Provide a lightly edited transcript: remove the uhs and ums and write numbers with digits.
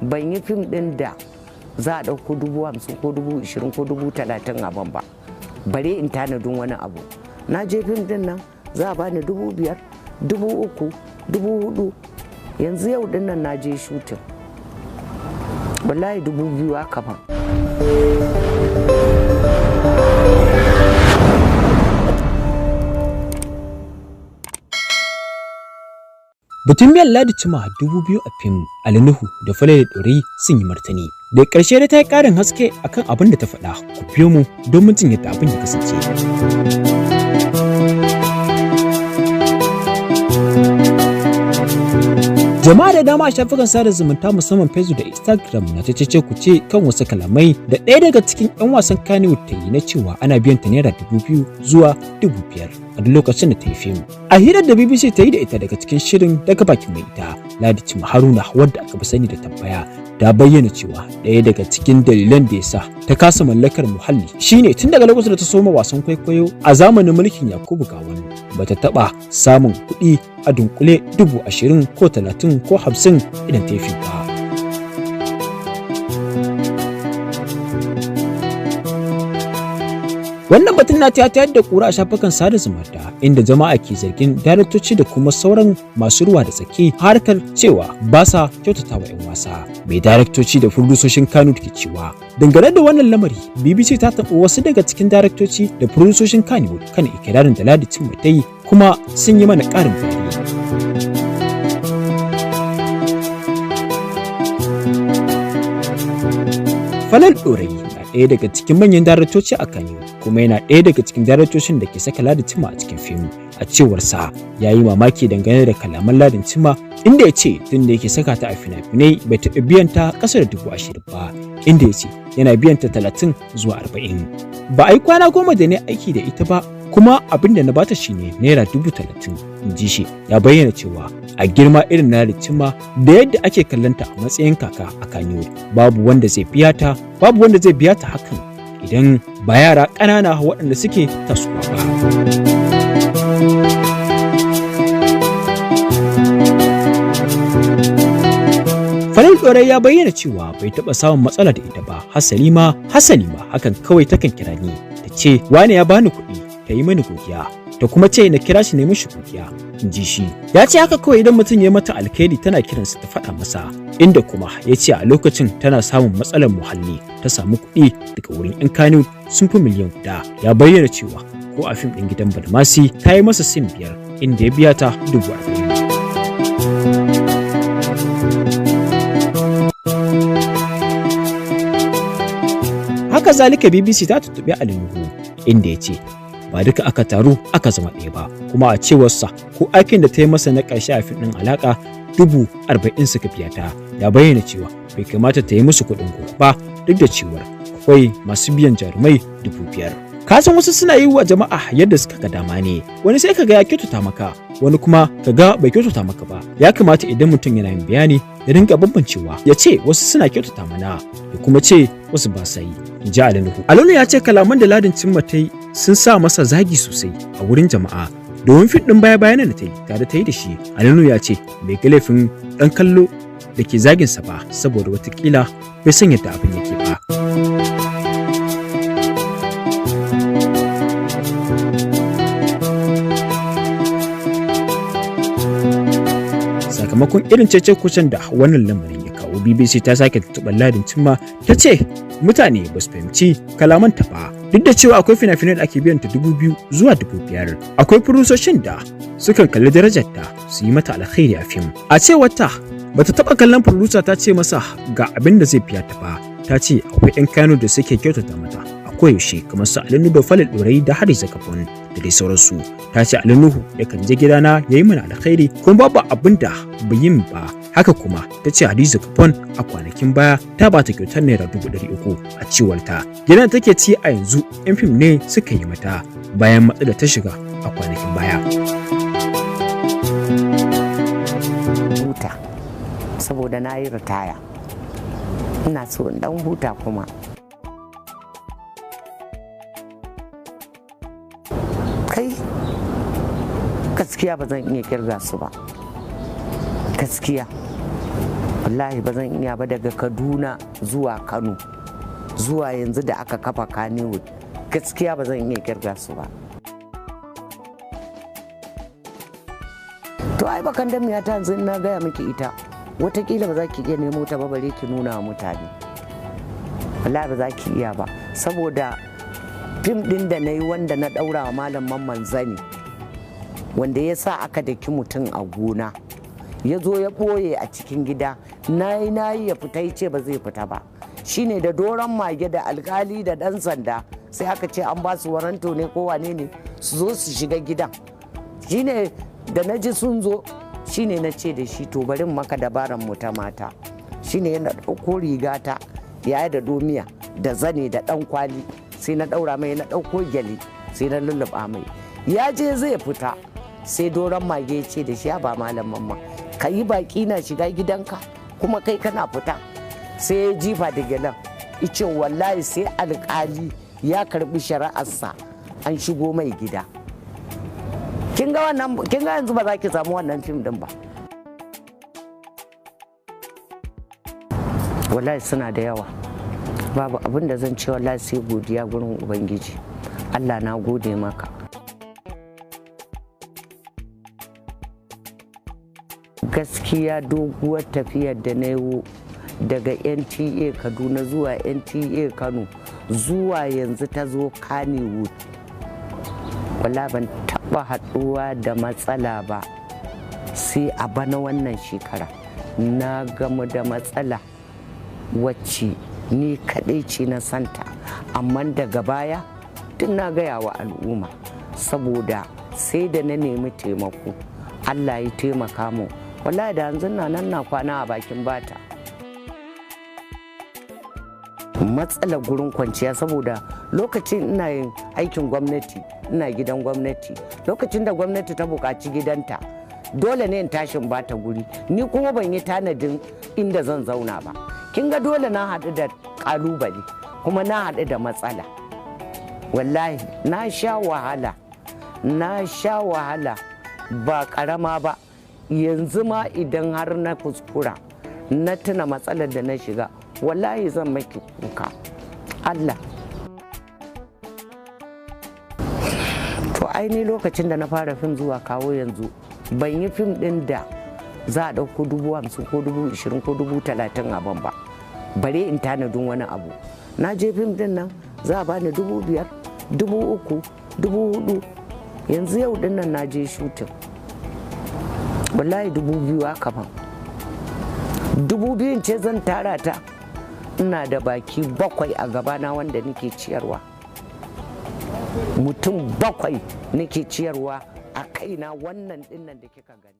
Ban yi fim ɗin da za a ɗauko 50,000 ko 20,000 ko 30,000 a ban ba, bare in tanadin wani abu. Na je fim ɗin nan za a bani 5,000, 3,000, 4,000. Yanzu yau ɗin nan na je shutin, wallahi 2,000 aka ban. Batun biyan Ladi Cima 2,000 a fim, Ali Nuhu da Falalu Ɗorayi sun yi martani. Da ƙarshe dai ta yi ƙarin haske akan abin da ta faɗa. Ku biyo mu domin jin yadda abin ya kasance. Jama'a da dama a shafukan sada zumunta musamman Facebook da Instagram na ta cece kuce kan wasu kalamai da ɗaya daga cikin 'yan wasan Kannywood ta yi na cewa ana biyan ta naira 2,000 zuwa 5,000 a duk lokacin da ta yi fim. A hirar da BBC ta yi da ita daga cikin shirin daga bakin mai ita, Ladi Cima Haruna, wadda aka fi sani da Tambaya, ta bayyana cewa ɗaya daga cikin dalilan da ya sa ta kasa mallakar muhalli shine tun daga lokacin da ta soma wasan kwaikwayo a zamanin mulkin Yakubu Gawon bata taɓa samun kuɗi a dunkule 20,000 ko 30 ko 50 idan ta yi fim ba. Wannan batun na ta tayar da kura a shafukan sada zumunta, inda jama'a ke zargin daraktoci da kuma sauran masu ruwa da tsaki harkar cewa ba sa kyautata wa 'yan wasa. Mai daraktoci da furdusoshin Kano ke cewa dangane da wannan lamari, BBC ta taɓa wasu daga cikin daraktoci da furdusoshin Kano kan ikirarin da Ladi Cimma ta yi, kuma sun yi mana ƙarin bayani. Falal Ɗorayi na ɗaya daga cikin manyan daraktoci a Kano, kuma yana ɗaya daga cikin daraktocin da ke saka Ladi Cima a cikin fim. A cewar sa, ya yi mamaki dangane da kalaman Ladin Cima, inda ya ce tun da yake saka ta a fina-finai bai taɓa biyan ta ƙasa da 20,000 ba, inda ya ce yana biyan ta 30 zuwa 40. Ba a yi kwana 10 da ne aiki da ita ba, kuma abin da na bata shine naira 30,000, in ji shi. Ya bayyana cewa a girma irin na Ladi Cima da yadda ake kallonta a matsayin kaka a Kano, babu wanda zai biya ta, babu wanda zai biya ta hakan idan ba yara ƙanana waɗanda suke tasowa ba. Falal Ɗorai ya bayyana cewa bai taɓa samun matsala da ita ba, hasali ma hakan kawai takan kira ni ta ce wane ya bani kuɗi, ta yi mani godiya, ta kuma ce na kira shi ne mishi godiya, in ji shi. Ya ce haka kawai idan mutum ya mata alkhairi tana kiransa ta faɗa masa, inda kuma ya ce a lokacin tana samun matsalar muhalli ta samu kuɗi daga wurin 'yan Kano sun fi miliyan 1. Ya bayyana cewa ko a fim ɗin Gidan Badamasi ta yi masa sin 5 inda ya biya ta 40,000. Haka zalika BBC ta tuntuɓi Ali Nuhu, inda ya ce ba duka aka taru aka zama ɗaya ba, kuma a cewarsa ko aikin da ta yi masa na ƙarshe a fim ɗin Alaƙa 40,000 suka biya ta. Ya bayyana cewa bai kamata ta yi musu kuɗin goro ba, duk da cewar akwai masu biyan jarumai 5,000. Ka san wasu suna yi wa jama'a yadda suka ga dama ne, wani sai ka ga ya kyautata maka, wani kuma ka ga bai kyautata maka ba. Ya kamata idan mutum yana yin bayani ya dinga bambancewa, ya ce wasu suna kyautata mana ya kuma ce wasu ba sa yi, in ji Ali Nuhu. Ali Nuhu ya ce kalaman da Ladin Cimma ta yi sun sa masa zagi sosai a wurin jama'a, domin fim ɗin baya-bayan da ta yi tare ta yi da shi. Ali Nuhu ya ce bai ga laifin ɗan kallo da ke zaginsa ba, saboda watakila bai san yadda abin yake ba. Sakamakon irin cece-kucen da wannan lamarin ya kawo, BBC ta sake tuntuɓar Ladin Cimma, ta ce mutane ba su fahimci kalamanta ba, duk da cewa akwai fina-finai da ake biyan ta 2,000 zuwa 5,000. Akwai furusoshin da sukan kalli darajarta su yi mata alkhairi a fim. A cewar ta, bata taɓa kallon furusa ta ce masa ga abin da zai biya ta ba. Ta ce akwai 'yan Kano da suke kyautata mata a koyaushe, kamar su Ali Nuhu da Falal Ɗorayi da Hadiza Gabon da dai sauransu. Ta ce Ali Nuhu yakan je gidana ya yi mana alkhairi, kuma babu abin da bai yi min ba. Haka kuma ta ce Hadiza Gabon a kwanakin baya ta ba ta kyautar naira 300,000. A cewar ta, gidan da take ci a yanzu 'yan fim ne suka yi mata bayan matsalar ta shiga a kwanakin baya. Huta, saboda na yi ritaya, ina so in dan huta kuma. Kai gaskiya ba zan iya kirga su ba, gaskiya. Wallahi ba zan iya ba. Daga Kaduna zuwa Kano zuwa yanzu da aka kafa Kannywood, gaskiya ba zan iya kirga su ba. To ai bakan damiya ta yanzu na gaya miki ita, watakila ba za ki iya nemo ta ba bare ki nuna wa mutane. Wallahi ba za ki iya ba, saboda fim din da na yi wanda na daura wa Malam Mamman zani, wanda ya sa aka daki mutum a gona, ya zo ya ɓoye a cikin gida, na yi na yi ya fita, ya ce ba zai fita ba. Shine da doron mage da alkali da ɗan sanda, sai aka ce an ba su waranto ne ko wane ne su zo su shiga gidan. Shine da na ji sun zo, shine na ce da shi, to bari maka dabaran mu ta mata. Shine yana ɗauko rigata yaya da domiya da zane da ɗan kwali, sai na ɗaura mai, na ɗauko gyale sai na lulluɓa mai. Ya je zai fita, sai doron mage ya ce da shi, ba Malam Mamman, ka yi baki na shiga gidanka kuma kai kana fita? Sai ya jifa da gyalen, ice wallahi sai alkali ya karbi shari'arsa an shigo mai gida. Kin ga wannan, kin ga yanzu ba za ki samu wannan fim din ba. Wallahi suna da yawa. Babu abin da zan ce wallahi sai godiya gurin Ubangiji. Allah, na gode maka. Gaskiya doguwar tafiyar da na yi daga NTA Kaduna zuwa NTA Kano zuwa yanzu ta zo Kannywood, wala ban taba haduwa da matsala ba sai a bana. Wannan shekara na gamu da matsala wacce ni kaɗai ce na santa, amma daga baya tun na gaya wa al'umma, saboda sai da na nemi taimako Allah ya taimaka mu. Wallahi da yanzu na nan na kwana a bakin bata. Matsalar gurin kwanciya, saboda lokacin ina yin aikin gwamnati, ina gidan gwamnati. Lokacin da gwamnati ta buƙaci gidanta, dole ne in tashin bata guri. Ni kuma ban yi tanadin inda zan zauna ba. Kin ga dole na haɗu da ƙalubale kuma na haɗu da matsala. Wallahi na sha wahala, na sha wahala ba ƙarama ba. Yanzu ma idan har na kuskura na tuna matsalar da na shiga, wallahi zan maki kuka. Allah. To aini lokacin da na fara fim zuwa kawo yanzu, ban yi fim ɗin da za a ɗauko 50,000 ko 20,000 ko 30,000 a ban ba, bare in tanadin wani abu. Na je fim ɗin nan za a bani 5,000, 3,000, 4,000. Yanzu yau ɗin nan na je shooting, wallahi 2,000 aka ban. 2,000 ce zan tara ta? Ina da baki bakwai a gabana wanda nake ciyarwa, mutum bakwai nake ciyarwa a kaina wannan dinnan da kika gani.